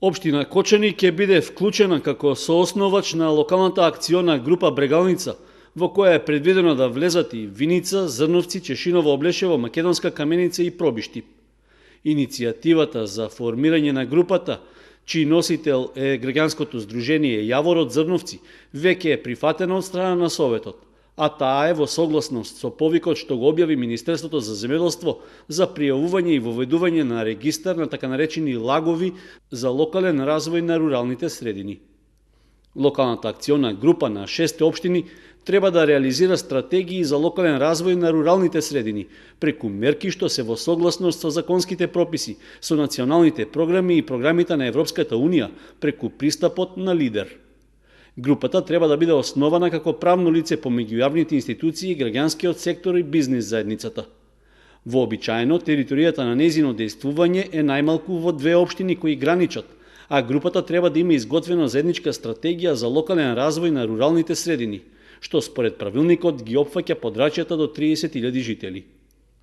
Општина Кочани ќе биде вклучена како соосновач на локалната акциона група Брегалница, во која е предвидено да влезат и Виница, Зрновци, Чешиново, Облешево, Македонска Каменица и Пробишти. Иницијативата за формирање на групата, чиј носител е граѓанското здружение Јаворот Зрновци, веќе е прифатена од страна на Советот, а таа е во согласност со повикот што го објави Министерството за земјоделство за пријавување и воведување на регистар на така наречени лагови за локален развој на руралните средини. Локалната акциона група на 6 општини треба да реализира стратегии за локален развој на руралните средини, преку мерки што се во согласност со законските прописи, со националните програми и програмите на Европската Унија, преку пристапот на лидер. Групата треба да биде основана како правно лице помеѓу јавните институции, граѓанскиот сектор и бизнис заедницата. Вообичаено, територијата на нејзино дејствување е најмалку во 2 општини кои граничат, а групата треба да има изготвена заедничка стратегија за локален развој на руралните средини, што според правилникот ги опфаќа подрачјата до 30.000 жители.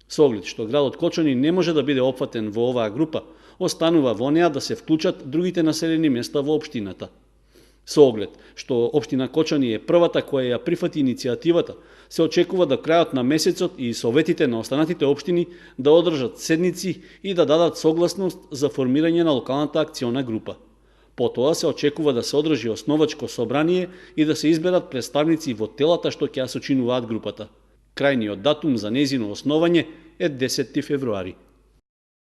Со оглед што градот Кочани не може да биде опфатен во оваа група, останува во неа да се вклучат другите населени места во општината. Со оглед што општина Кочани е првата која ја прифати иницијативата, се очекува до крајот на месецот и советите на останатите општини да одржат седници и да дадат согласност за формирање на локалната акциона група. Потоа се очекува да се одржи основачко собрание и да се изберат представници во телата што ќе ја сочинуваат групата. Крајниот датум за нејзино основање е 10 февруари.